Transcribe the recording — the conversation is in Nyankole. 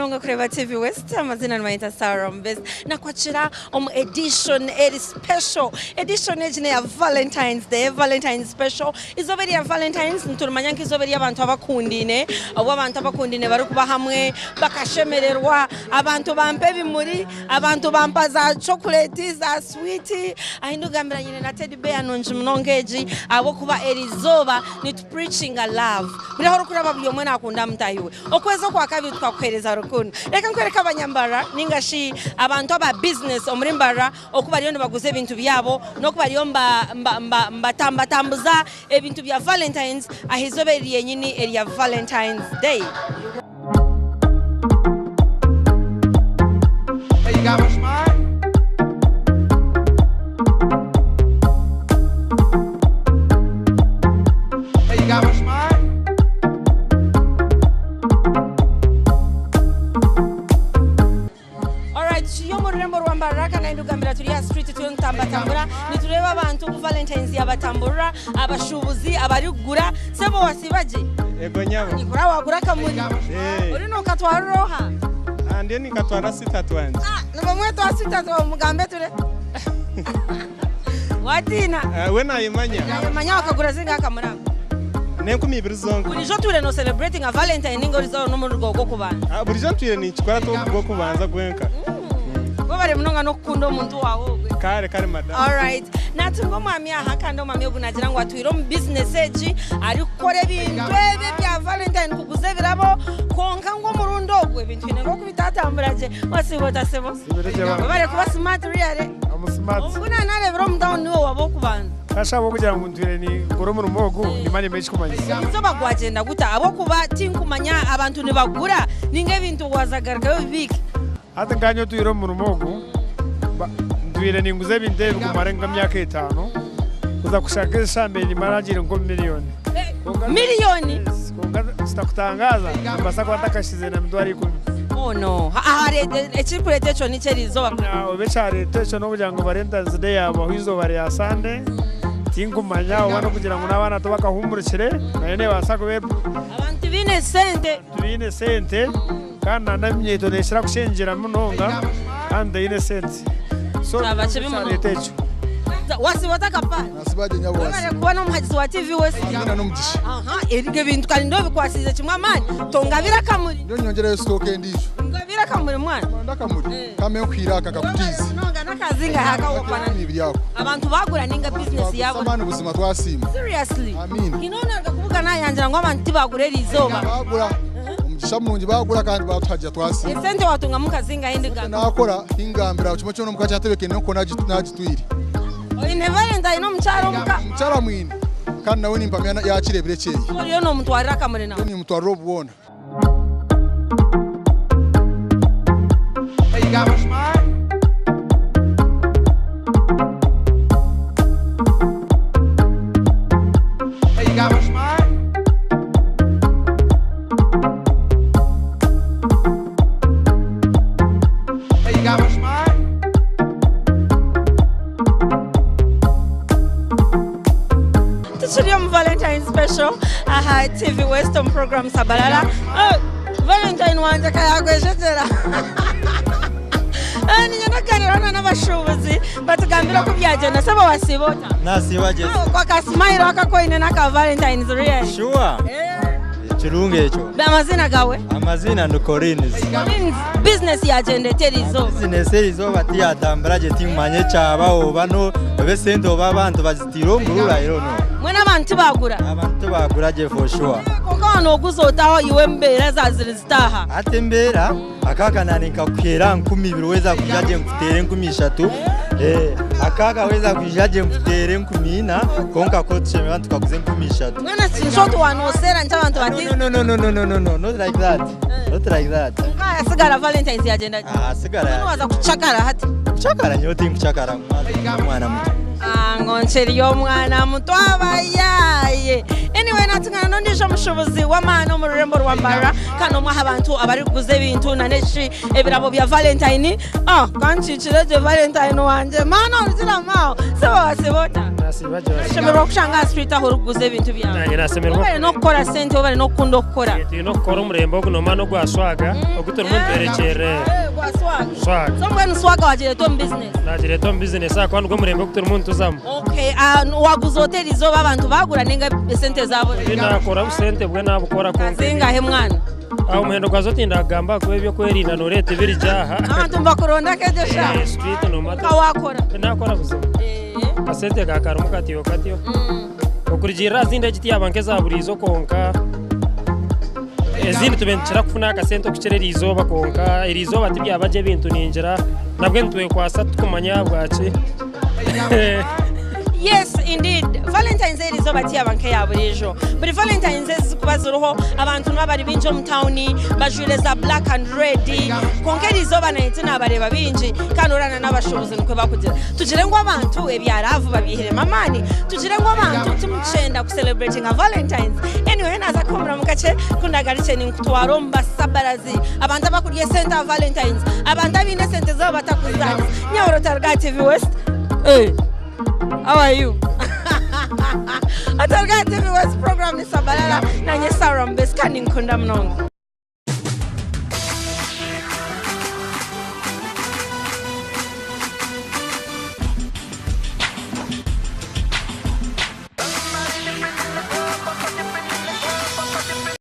munonga kureba TV West amazina nibayeta Sarah Mubezi nakwakira omu edition eri special edition egi neya Valentine's Day Valentine's special izooba erya Valentine's niturimanya nk'izooba ery'abantu abakundiine obu abantu abakundiine barikuba hamwe bakashemererwa abantu bampa ebimuri abantu bampa za chocolate za sweet ahi ndikugambira nyine na teddy bear nungi munonga egi ahabw'okuba eri izooba nitu preachinga love buri ahu orikuraba buri omwe nakunda mutaahi we. Okwezi okwakabiri tukakuheereza rukundo. Reka nkwereke abanyambarara ninga shi abantu aba bizinesi omuri Mbarara oku bariyo nibaguza ebintu byabo n'oku bariyo nibatambatambuza ebintu bya Valentine's aha izooba eri ryenyini erya Valentine's Day. Alright, turi omu rurembo rwa Mbarara kandi ahu ndikugambira turi aha street turiyo nitutambatambura nitureeba abantu oku Valentine's yabatamburira, abashuubuzi abarikugura. Sebo wasiiba gye? Ego nyabo. Nikora wagura akamuri. Eh. Ori nokatwarira oha? Ah, ndiyo ninkatwara sweetheart wangye. Ah, nibamweta owa sweetheart wawe mugambe ture. Watiina? Ah, we nayemanya. Nayemanya wakagura zingahi akamuri ako? N'enkumi ibiri zonka. Burijo otwire no celebratinga Valentine ninga orizoba n'omurundi gwawe gw'okubanza? Ah, burijo ntwire ninkikora ti ogu gw'okubanza gwenka. Webare munonga n'okukunda omuntu waawe ogwe. Kare kare madam. Alright. Natunga omwami aha kandi omwami ogu nagira ngu atwire omu business egi arikukora ebintu ebi ebya Valentine kuguza ebirabo kwonka ngu omurundi ogu ebintu haine nk'oku bitatambura gye. Wasiiba ota sebo? Webare kuba smart really. I'm smart. Ogu nanareebire omu town niiwe waba ow'okubanza. Kasha ahabw'okugira ngu ntwire ninkora omurimo ogu, nimanya ekikumanyisa. Eizooba gwagyenda guta? Ahabw'okuba tinkumanya abantu nibagura ninga ebintu waaza kugarukayo obibiike. Hati nkanye otwire omu murimo ogu, ntwire ninguza ebintu ebi kumara nk'emyaka etaano, kuza kushanga eshaaha mbaire nimara ngiire nk'omu miriyoni. Miriyoni? Kwonka kitakutangaza, nimbaasa kuba ntakashize na mitwaro ikumi. Oh no. Aha ekirikureeta ekyo niki eriizooba? Oba ekyareeta ekyo n'okugira ngu Valentine's Day yaabaho eizooba rya Sunday, tinkumanya oba n'okugira ngu n'abaana tibakahumurikire, nayo neebaasa kuba eri. Abantu tibaine sente. Tibaine sente kandi na n'eminyeeto neekira kushengyera munonga kandi teine sente. So Kyaba kibi munonga. ekyareeta ekyo. Wasiiba ota Kapaari? Nasiiba gye nyabo Webare wasiiba. kuba n'omuhagizi wa TV West. Amiina n'omugisha. Aha, ebyo ebintu kandi obikwasiize kimwe amaani. Tongabire akamuri. Ndiyo nyongyerayo sitooka endiijo. Ngabire akamuri mwana. Noyenda akamuri? Kampe nkuhaire aka kakutiize. Munonga n'akazinga aka okwana. Ak'enkumi ibiri ako. Abantu bagura ninga business yabo. Amaani buzima twasiima. Seriously. Amiina. Hine onaruga kubuga nayangira ngu abantu tibagura eriizooba. Bagura. Omugisha murungi bagura kandi batuhagira twasiima. Esente watungamu nkazingahi Esente nakora hingambira kimwe kyona omuka kyatebekene nkoku nagitwire. Oine Valentine omukyara omuka? Omukyara mwine kandi nawe nimpamya yakirebire ekyeye. Oriyo nomutwarira akamuri nawe? Nimutwarira obu bwona. Tukiri omu Valentine special aha TV West omu program Sabalala. Eh, Valentine wangye kayagwejegyera. Eh, niinyenda kugaaniiraho na n'abashuubuzi batugambire oku byagyenda. Sebo wasiiba ota? Nasiiba gye. Oh, kwa ka smile aka koine n'aka Valentine's really. Sure. Kirungi ekyo. Amazina gawe? Amazina ni Collins. Collins, business yagyenda eta eriizooba? Business eriizooba tiyatambura gye tikumanya ekyabaho oba no oba esente oba abantu bazitiire omu rura I don't know. Mbwenu abantu tibagura? Abantu tibagura gye for sure. Kwonka waaba nooguza ota iwe embeera zaziri zita aha? Hati embeera Akaaka nanye nkakuheera aha 2000 weza kwija gye nkuteere 3000 eh, akaaka weza kwija gye nkuteere 4000 kwonka ko tushemererwa tukaguza 3000. Mbwenu eki wanoseera nikyo abantu bati. No no no no no no no not like that. Not like that. Kwonka asigara Valentine's yagyenda gye. Ah, asigara. Mbwenu waza kucakara hati. Kucakara nyowe tinkucakara mwana muto. Ah, ngo nkiri omwana muto abayaye. Anyway, natungana n'ondiijo mushubuzi w'amaani omu rurembo rwa Mbarara kandi omwe aha bantu abarikuguza ebintu na n'eki ebirabo bya Valentine. Ah, kankiikire gye Valentine wangye. Maana orugira maaho. Siba wasibota. Nasiiba gye wasiiba. Nashemererwa kushanga aha street aho orikuguza ebintu byawe. Nanye nasemererwa. Webare n'okukora sente, webare n'okukunda okukora. Twine okukora omurembe ogu noomanya n'ogwa swaga ogu turimu nitwerekyerera. Eh, gwa swaga. Swaga. So mbwenu swaga wagireeta omu business? Nagireeta omu business ahakuba nigwo murembe ogu turimu nituzamu. Okay, waguza ota erizooba abantu bagura ninga esente zabura? Tinakora busente bwe nabukora kwonka. Zingahe mwana? Aho omuhendo gwazo tindagamba ahakuba eby'okwerinda nooreeta ebiri gye aha. Abantu nibakuronda nk'egyo shaaha. Eh, street no matter. Kwonka wakora. Tinakora buzima. Akasente ka karimu katyo katyo. Okurugiirira aha zindi egi tiyaba nk'eza buriizo kwonka ezindi tube nitukira kufuna akasente okukira eriizooba kwonka eriizooba tibyaba gye ebintu ningira nabwe nitwekwasa tukumanya ahabwaki. Yes indeed, Valentine's Day erizooba tiyaba nkeya buriijo. Buri Valentine's Day ezirikuba ziriho abantu nibaba bari baingi omu tawuni bajwaire za black and red kwonka erizooba naanye tinabareeba baingi kandi oraba n'abashuubuzi nikwo barikugira. Tugire ngu abantu ebya raavu babyihiremu amaani, tugire ngu abantu timukyenda ku celebratinga Valentine's. Anyway naaza kuhuumuramu kakye ku ndagarukye ninkutwara omu basabarazi, abantu abakurya esente aha Valentine's, abantu abaine esente zaabo batakuzaanisa. Nyabura otaruga aha TV West. Hey, how are you? Otaruga aha TV West program ni Sabalala nanye Sarah Mubesi kandi ninkukunda munonga.